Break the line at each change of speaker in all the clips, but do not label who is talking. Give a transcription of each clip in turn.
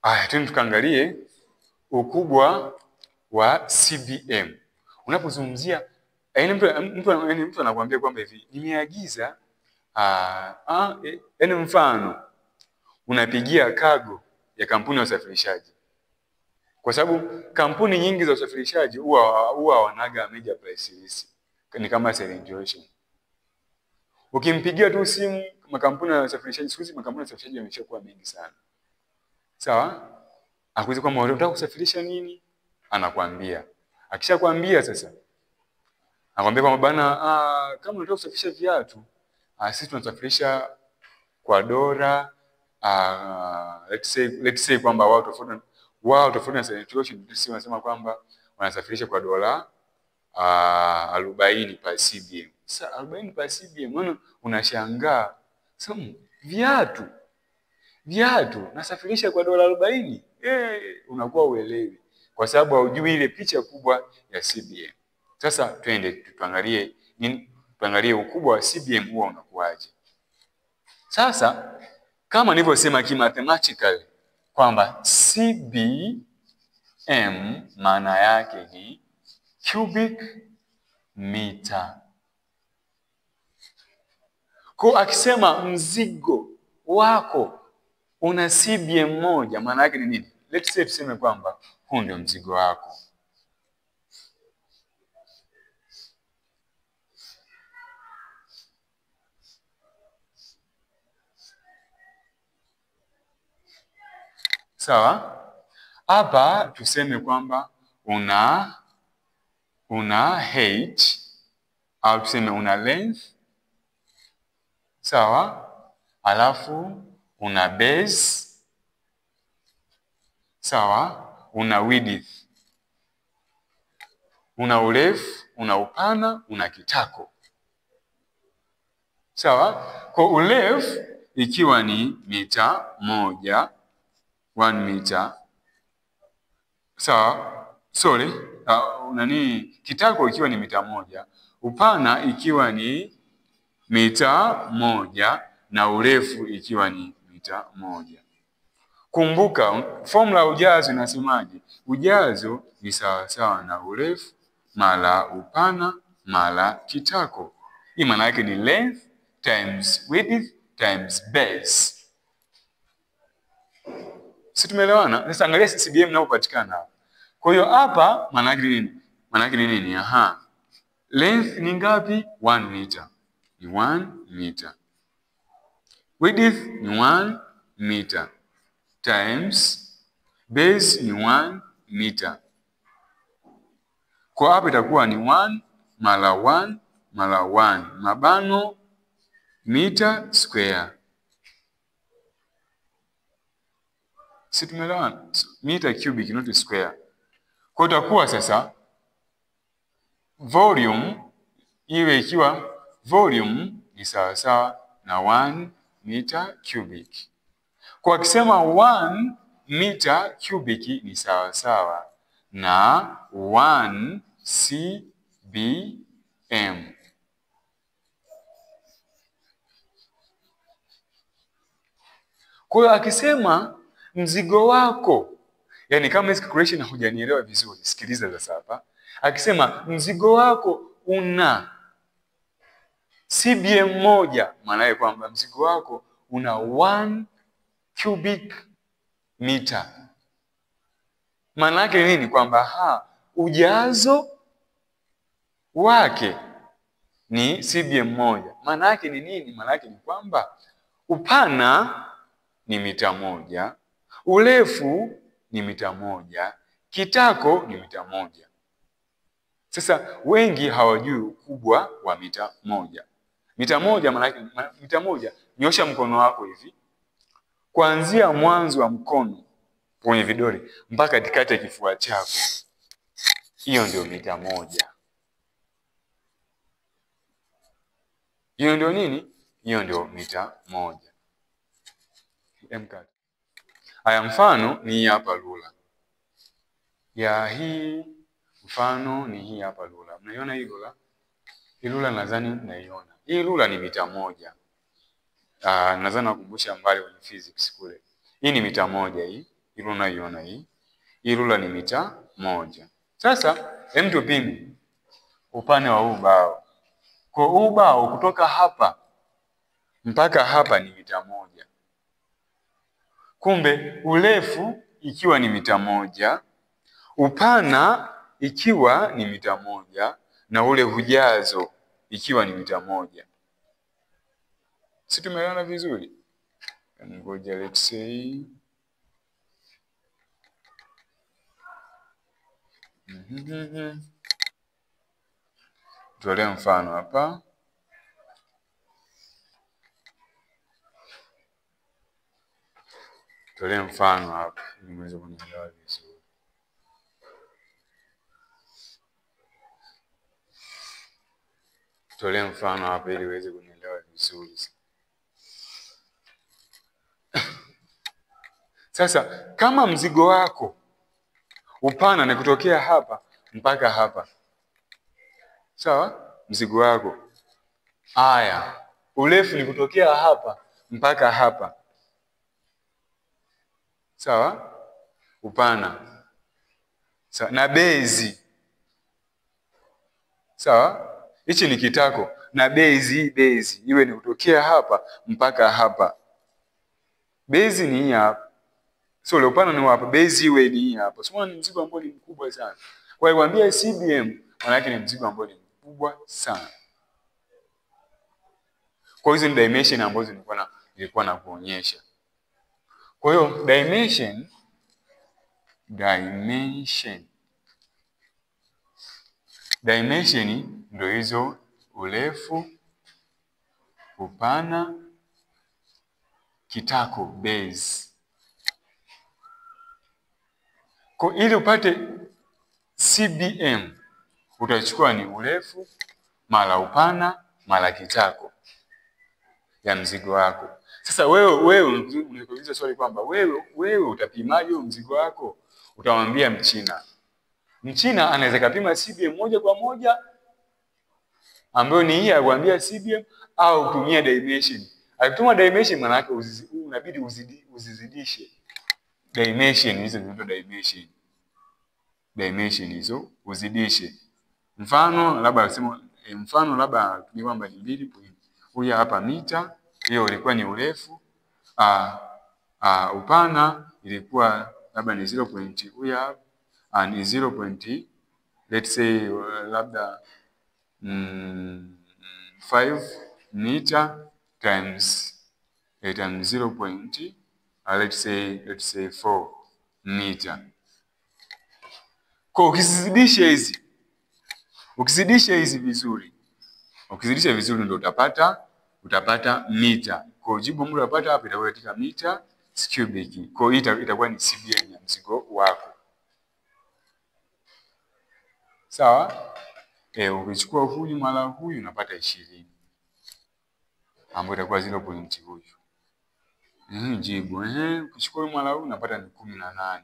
Aya, twende tukaangalie ukubwa wa CBM. Unapozungumzia yaani mtu anakuambia kwamba hivi nimeagiza, yaani mfano unapigia cargo ya kampuni ya usafirishaji. Kwa sababu kampuni nyingi za usafirishaji huwa wanaga major price list. Ni kama silent auction. Ukimpigia tu simu makampuni ya usafirishaji, siku hizi makampuni ya usafirishaji yameshakuwa mengi sana. Sawa? Akuuliza kwamba unataka kusafirisha nini? Anakuambia. Akishakwambia sasa, anakuambia kwamba bana, kama unataka kusafirisha viatu, sisi tunasafirisha kwa dola, let's say kwamba wao tofauti na silent auction, sisi wanasema kwamba wanasafirisha kwa dola 40 per CBM. Sasa 40 per CBM, unaona, unashangaa. Sasa viatu nasafirisha kwa dola 40. Unakuwa uelewi kwa sababu haujui ile picha kubwa ya CBM. Sasa twende tuangalie nini, tuangalie ukubwa wa CBM huwa unakuwaje. Sasa kama nilivyosema kimathematically kwamba CBM maana yake ni cubic meter. Kwa akisema mzigo wako una CBM moja, maana yake ni nini? Let's say tuseme kwamba huu ndio mzigo wako. Sawa? Hapa tuseme kwamba una height au tuseme una length. Sawa? Alafu una base. Sawa? Una width. Una urefu, una upana, una kitako. Sawa? Kwa urefu ikiwa ni mita 1, 1 meter. Sawa? Sorry, kitako ikiwa ni mita 1, upana ikiwa ni mita 1 na urefu ikiwa ni mita 1. Kumbuka formula ujazo inasemaje? Ujazo ni sawa sawa na urefu mara upana mara kitako. Hii maana yake ni length times width times base. Si tumeelewana? Sasa angalia CBM inapopatikana hapa. Kwa hiyo hapa maana yake ni nini? Maana yake ni nini? Aha. Length ni ngapi? 1 meter. Ni 1 meter. Width ni 1 meter times base ni 1 meter. Kwa hapa itakuwa ni 1 mara 1 mara 1 mabano meter square. Si tumeelewana? Meter cubic, not square. Kwa itakuwa sasa volume iwe ikiwa volume ni sawa sawa na 1 meter cubic. Kwa kisema 1 meter cubic ni sawa sawa na 1 CBM. Kwa hiyo akisema mzigo wako, yani kama hizi calculation hujanielewa vizuri, sikiliza sasa hapa. Akisema mzigo wako una CBM moja, maana yake kwamba mzigo wako una 1 cubic meter. Maana yake nini? Kwamba ujazo wake ni CBM moja. Maana yake ni nini? Maana yake ni kwamba upana ni mita 1, urefu ni mita 1, kitako ni mita 1. Sasa wengi hawajui ukubwa wa mita 1. Mita 1 maana yake, mita 1, nyosha mkono wako hivi kuanzia mwanzo wa mkono kwenye vidole mpaka katikati ya kifua chako. Hiyo ndio mita 1. Hiyo ndio nini? Hiyo ndio mita 1. MCAT. Haya, mfano ni hapa lula. Ya hii mfano ni hii hapa lula. Mnaiona hii lula? Hii lula nadhani mnaiona. Hii lula ni mita 1. Nadhani nakumbusha mbali kwenye physics kule. Hii ni mita 1 hii. Hii rula unaiona hii. Hii rula ni mita 1. Sasa hem tupime upana wa ubao. Kwa ubao kutoka hapa mpaka hapa ni mita 1. Kumbe urefu ikiwa ni mita 1, upana ikiwa ni mita 1, na ule ujazo ikiwa ni mita 1. Si tumeelewana vizuri? Ngoja let's say tuolee mfano hapa. Tuolee mfano hapa ili muweze kunielewa vizuri. Tuolee mfano hapa ili uweze kunielewa vizuri. Sasa kama mzigo wako upana ni kutokea hapa mpaka hapa, sawa? Mzigo wako haya, urefu ni kutokea hapa mpaka hapa, sawa? Upana sawa, na bezi sawa, hichi ni kitako, na bezi, bezi iwe ni kutokea hapa mpaka hapa. Bezi ni hii hapa. So ule upana ni hapa, bezi iwe ni hii hapa. So ni mzigo ambao ni mkubwa sana. Kwa hiyo kuambia CBM maana yake ni mzigo ambao ni mkubwa sana. Kwa hizo ni dimension ambazo nilikuwa na kuonyesha. Kwa hiyo dimension ndio hizo: urefu, upana, kitako, base. Kwa ili upate CBM utachukua ni urefu mara upana mara kitako ya mzigo wako. Sasa wewe unakuuliza swali kwamba wewe utapimaje mzigo wako? Utamwambia Mchina. Mchina anaweza kupima CBM moja kwa moja ambayo ni hii akwambia CBM, au kutumia dimension. Akituma dimension maana yake unabidi uzizidishe dimension hizo, zinaitwa dimension. Dimension hizo uzidishe. Mfano labda sema, mfano labda ni kwamba ni 2 point. Huyu hapa mita, hiyo ilikuwa ni urefu, upana ilikuwa labda ni 0 point, huyu hapa ni 0 point, let's say labda 5 meter times 0 point, let's say 4 meter. Kwa ukizidisha hizi vizuri, ukizidisha vizuri ndio utapata mita. Kwa jibu ambalo utapata hapa itakuwa katika mita cubic. Kwa hiyo itakuwa ni CBM ya mzigo wako. Sawa? Ukichukua huyu mara huyu unapata 20. Ambayo itakuwa 0 point huyu. Jibu. Ukichukua huyu mara huyu unapata ni 18.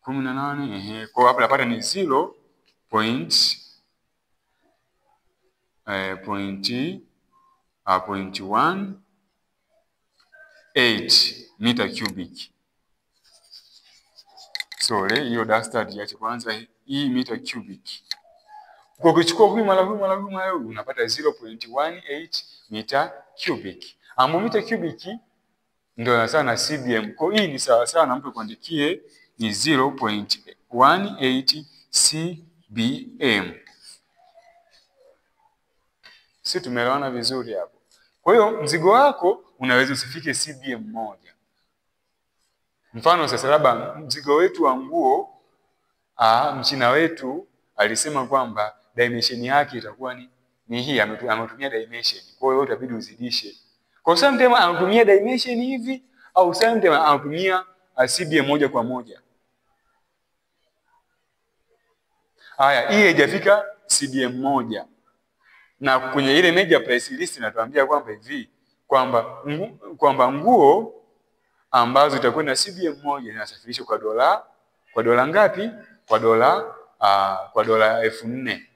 18, Kwa hapa unapata ni 0 point 0.18 meter cubic. Sorry, hiyo duster iache kwanza, hii meter cubic. Kwa kuchukua huyu mara huyu mara huyu mara huyu unapata 0.18 meter cubic. Ambapo meter cubic ndio sawa na CBM. Kwa hii ni sawa sawa na mtu kuandikie ni 0.18 CBM. Sisi tumeelewana vizuri hapo. Kwa hiyo mzigo wako unaweza usifike CBM moja. Mfano sasa labda mzigo wetu wa nguo, mchina wetu alisema kwamba dimension yake itakuwa ni hii, ametumia dimension. Kwa hiyo itabidi uzidishe. Kwa sometimes anatumia dimension hivi au sometimes anatumia CBM moja kwa moja. Haya, hii haijafika CBM moja. Na kwenye ile major price list inatuambia kwamba hivi kwamba nguo ambazo itakuwa na CBM moja inasafirishwa kwa dola ngapi? Kwa dola 4,000.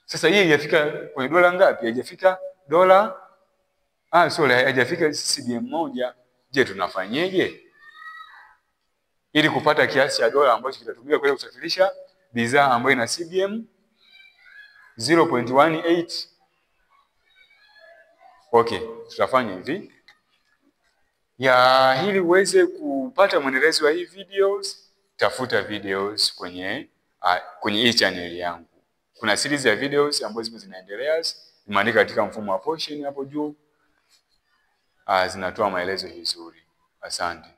Sasa hii haijafika kwenye dola ngapi? Haijafika dola sorry, haijafika CBM moja. Je, tunafanyeje ili kupata kiasi cha dola ambacho kitatumika kuweza kusafirisha bidhaa ambayo ina CBM 0.18? Okay, tutafanya hivi. Ya ili uweze kupata mwendelezo wa hii videos, tafuta videos kwenye hii channel yangu. Kuna series ya videos ambazo zipo zinaendelea, zimeandika katika mfumo wa portion hapo juu. Zinatoa maelezo vizuri. Asante.